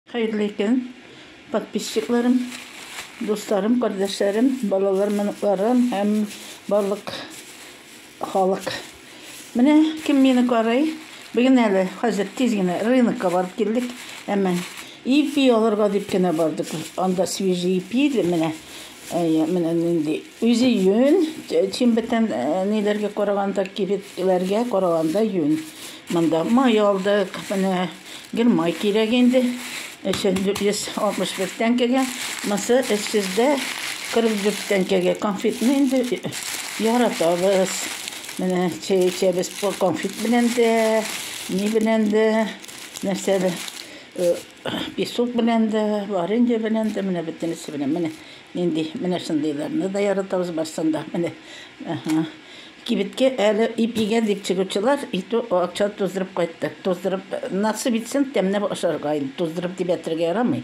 Хәерле көн, подписчикларым, дусларым, кардәшләрем, балаларым, оныкларым һәм барлык халык. Менә кем мине карый. Бүген әле хәзер тиз генә рынокка барып килдек. Әмма ипи алырга дип кенә бардык. Анда свежий ипи иде менә. Әйе, менә нинди. Үзе юн, чем бөтен ниләргә караганда, кибетләргә караганда юн. Монда май алдык, менә гел май кирәк инде. 461 тәңкәгә, монысы 344 тәңкәгә. Конфетны инде яратабыз. Менә чәй эчәбез конфет белән дә, ни белән дә, нәрсә әле, песок белән дә, варенье белән дә, менә бөтенесе белән. Менә нинди, менә шундыйларны да яратабыз барсын да. Менә, ага. Кибеткә әле ипигә дип чыгучылар, и то акча туздырып кайттык. Туздырып, насыйп итсен, тәмләп ашарга инде. Туздырып дип әйтергә ярамый.